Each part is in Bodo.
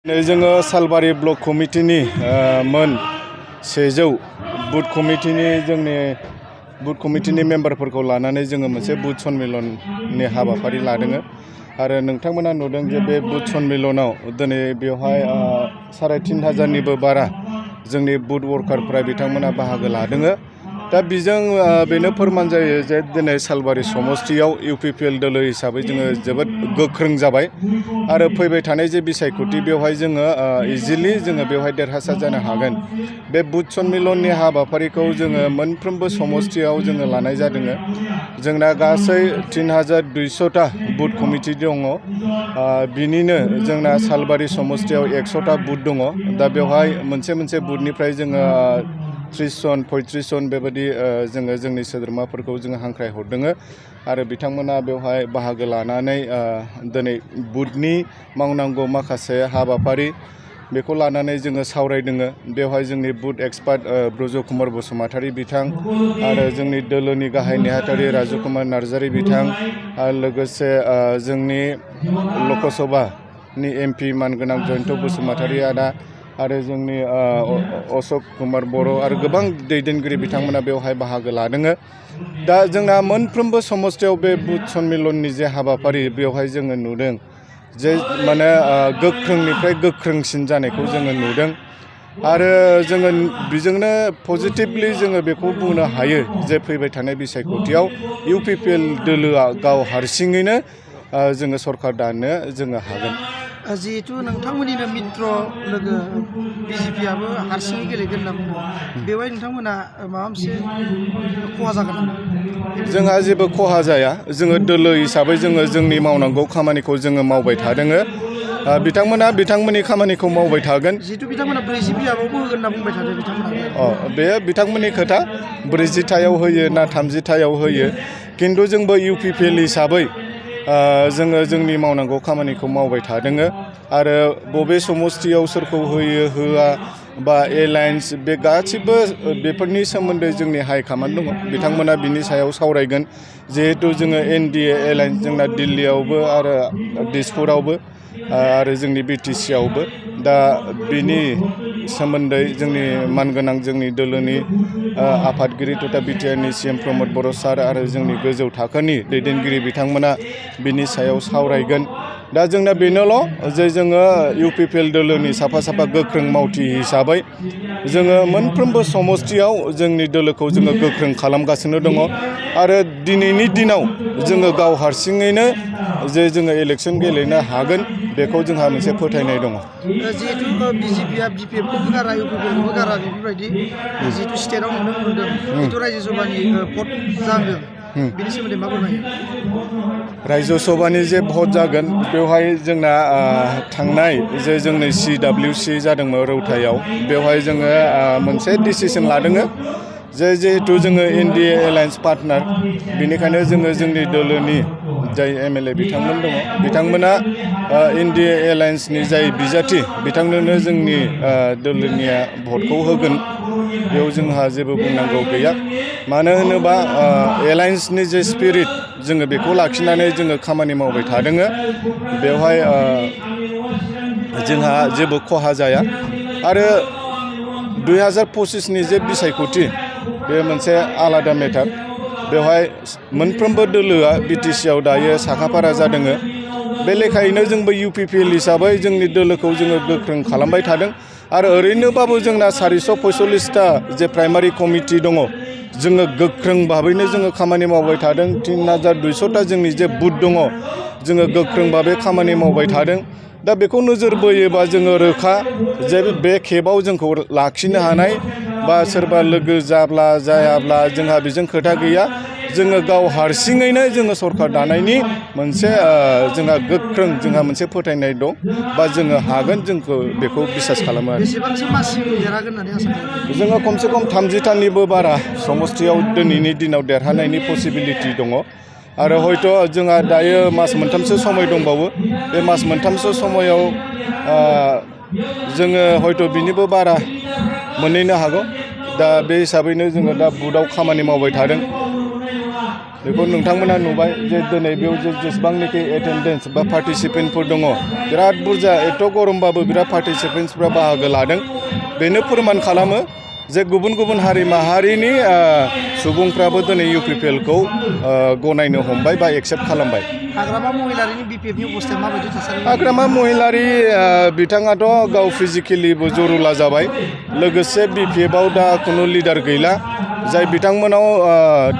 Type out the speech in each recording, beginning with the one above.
जोङो सालबारि ब्लक कमिटिनि मोन 100 बुथ कमिटिनि जोंनि बुथ कमिटिनि मेम्बारफोरखौ लानानै जोङो मोनसे बुथ सन्मिलननि हाबाफारि लादों आरो नोंथांमोना नुदों जे बे बुथ सन्मिलनाव दिनै बेवहाय 3500निबो बारा जोंनि बुथ वर्कारफोरा बिथांमोना बाहागो लादों। दा बिजों बेनो फोरमान जायो जे दिनै सालबारि समस्तियाव इउपिपिएल दोलो हिसाबै जोङो जोबोद गोख्रों जाबाय आरो फैबाय थानाय जे बिसायख'थि बेवहाय जोङो इजिलि जोङो बेवहाय देरहासार जानो हागोन। बे बुथ सन्मिलननि हाबाफारिखौ जोङो मोनफ्रोमबो समस्तियाव जोङो लानाय जादों। जोंना गासै 3200टा बुथ कमिटि दङ। बिनिनो जोंना सालबारि समस्तियाव 100टा बुथ दङ। दा बेवहाय मोनसे मोनसे बुथनिफ्राय जोङो 30 जन 35 जन बेबायदि जोङो जोंनि सोद्रोमाफोरखौ जोङो हांख्राय हरदों आरो बिथांमोना बेवहाय बाहागो लानानै दिनै बुथनि मावनांगौ माखासे हाबाफारि बेखौ लानानै जोङो सावरायदों। बेवहाय जोंनि बुथ एक्सपार्ट ब्रज कुमार बसुमतारी बिथां आरो जोंनि दोलोनि गाहाय नेहाथारि राजु कुमार नार्जारी बिथां आरो लोगोसे जोंनि लकसभानि एमपि मानगोनां जयन्त बसुमतारी आदा आरो जोंनि अशक कुमार बर' आरो गोबां दैदेनगिरि बिथांमोना बेवहाय बाहागो लादों। दा जोंना मोनफ्रोमबो समस्तियाव बे बुथ सन्मिलननि जे हाबाफारि बेवहाय जोङो नुदों जे माने गोख्रोंनिफ्राय गोख्रोंसिन जानायखौ जोङो नुदों आरो जोङो बेजोंनो पजिटिभलि जोङो बेखौ बुंनो हायो जे फैबाय थानाय बिसायख'थियाव इउपिपिएल दोलोआ गाव हारसिङैनो जोङो सरकार दानो जोङो हागोन। जिहेतु नोंथांमोननिनो मित्र लोगो बिजेपिआबो हारसिङै गेलेगोन होनना बुंदों, बेवहाय नोंथांमोना माबा मोनसे खहा जागोन नामा? जोंहा जेबो खहा जाया। जोङो दोलो हिसाबै जोङो जोंनि मावनांगौ खामानिखौ जोङो मावबाय थादों। बिथांमोना बिथांमोननि खामानिखौ मावबाय थागोन। जिहेतु बिथांमोना 40 बिघाबावबो होगोन होनना बुंबाय थादों बिथांमोना। बेयो बिथांमोननि खोथा 40थायाव होयो ना 30थायाव होयो, खिन्थु जोंबो इउपिपिएल हिसाबै जोङो जोंनि मावनांगौ खामानिखौ मावबाय थादों आरो बबे समस्तियाव सोरखौ होयो होआ बा एलायन्स बे गासिबो बेफोरनि सोमोन्दै जोंनि हाइकमान्ड दङ। बिथांमोना बिनि सायाव सावरायगोन। जिहेतु जोङो एनडिए एलायन्स जोंना दिल्लीयावबो आरो दिसपुरावबो आरो जोंनि बिटिसिआवबो दा बिनि सोमोन्दै जोंनि मानगोनां जोंनि दोलोनि आफादगिरि तथा बिटिआरनि CM प्रमद बर' सार आरो जोंनि गोजौ थाखोनि दैदेनगिरि बिथांमोना बिनि सायाव सावरायगोन। दा जोंना बेनोल' जे जोङो इउपिपिएल दोलोनि साफा साफा गोख्रों मावथि हिसाबै जोङो मोनफ्रोमबो समस्तियाव जोंनि दोलोखौ जोङो गोख्रों खालामगासिनो दङ आरो दिनैनि दिनाव जोङो गाव हारसिङैनो जे जोङो इलेक्सन गेलेनो हागोन बेखौ जोंहा मोनसे फोथायनाय दङ। जिहेतु बिजेपिआ बिपिएफखौबो गारा इउपिपिएलखौबो गारा बेफोरबायदि जिहेतु स्टेटआव नुनो मोनदों, जिहेतु रायजो सभानि भट जादों, बिनि सोमोन्दै मा फोरमायो? रायजो सभानि जे भट जागोन बेवहाय जोंना थांनाय जे जोंनि CWC जादोंमोन रौतायाव, बेवहाय जोङो मोनसे डिसिसन लादों जे जिहेतु जोङो एनडिए एलायन्स पार्टनार, बेनिखायनो जोङो जोंनि दोलोनि जाय MLA बिथांमोन दङ बिथांमोना एनडिए एलायन्सनि जाय बिजाथि बिथांनोनो जोंनि दोलोनिया भटखौ होगोन। बेयाव जोंहा जेबो बुंनांगौ गैया। मानो होनोबा एलायन्सनि जे स्पिरिट जोङो बेखौ लाखिनानै जोङो खामानि मावबाय थादों। बेवहाय जोंहा जेबो खहा जाया आरो 2025नि जे बिसायख'थि बे मोनसे आलादा मेटार। बेवहाय मोनफ्रोमबो दोलोआ बिटिसिआव दायो साखाफारा जादों। बे लेखायैनो जोंबो इउपिपिएल हिसाबै जोंनि दोलोखौ जोङो गोख्रों खालामबाय थादों आरो ओरैनोबाबो जोंना 445टा जे प्राइमारि कमिटि दङ, जोङो गोख्रों भाबैनो जोङो खामानि मावबाय थादों। 3200टा जोंनि जे बुथ दङ, जोङो गोख्रों भाबै खामानि मावबाय थादों। दा बेखौ नोजोर बोयोबा जोङो रोखा जे बे खेबाव जोंखौ लाखिनो हानाय बा सोरबा लोगो जाब्ला जायाब्ला जोंहा बेजों खोथा गैया। जोङो गाव हारसिङैनो जोङो सरकार दानायनि मोनसे जोंहा गोख्रों जोंहा मोनसे फोथायनाय दं बा जोङो हागोन, जोंखौ बेखौ बिसास खालामो आरो। बेसेबांसो मासिम देरहागोन होननानै आसा खालामो? जोङो खमसे खम 30थानिबो बारा समस्तियाव दिनैनि दिनाव देरहानायनि पसिबिलिटि दङ आरो हयथ' जोंहा दायो मास मोनथामसो समय दंबावो। बे मास मोनथामसो समायाव जोङो हयथ' बिनिबो बारा मोनहैनो हागौ। दा बे हिसाबैनो जोङो दा बुथआव खामानि मावबाय थादों। बेखौ नोंथांमोना नुबाय जे दिनै बेयाव जेसेबांनाखि एटेन्डेन्स बा पार्टिसिपेन्टफोर दङ बिराद बुरजा एथ' गरमबाबो बिराद पार्टिसिपेन्टसफ्रा बाहागो लादों बेनो फोरमान खालामो जे गुबुन गुबुन हारि माहारिनि सुबुंफ्राबो दिनै UPPLखौ गनायनो हमबाय बा एक्सेप्ट खालामबाय। हाग्रामा महिलारिनि BPFनि अबस्थाया माबायदि थासारि? हाग्रामा महिलारि बिथाङाथ' गाव फिजिकेलिबो जरुला जाबाय लोगोसे BPFआव दा खुनु लिडार गैला जाय बिथांमोनाव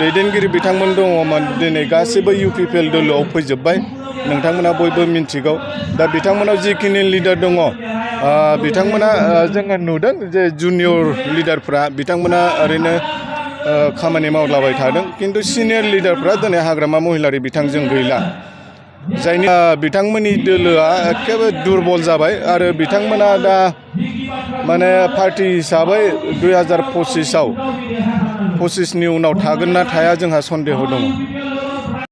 दैदेनगिरि बिथांमोन दङमोन दिनै गासैबो UPPL दोलोआव फैजोब्बाय नोंथांमोना बयबो मिन्थिगौ दा बिथांमोनाव जिखिनि लिडार दङ बिथांमोना जोङो नुदों जे जुनियर लिडारफ्रा बिथांमोना ओरैनो खामानि मावलाबाय थादों खिन्थु सिनियर लिडारफ्रा दिनै हाग्रामा महिलारि बिथांजों गैला जायनि बिथांमोननि दोलोआ एखेबारे दुरबल जाबाय आरो बिथांमोना दा माने पार्टि हिसाबै 2025 नि उनाव थागोन ना थाया जोंहा सन्देह दङ।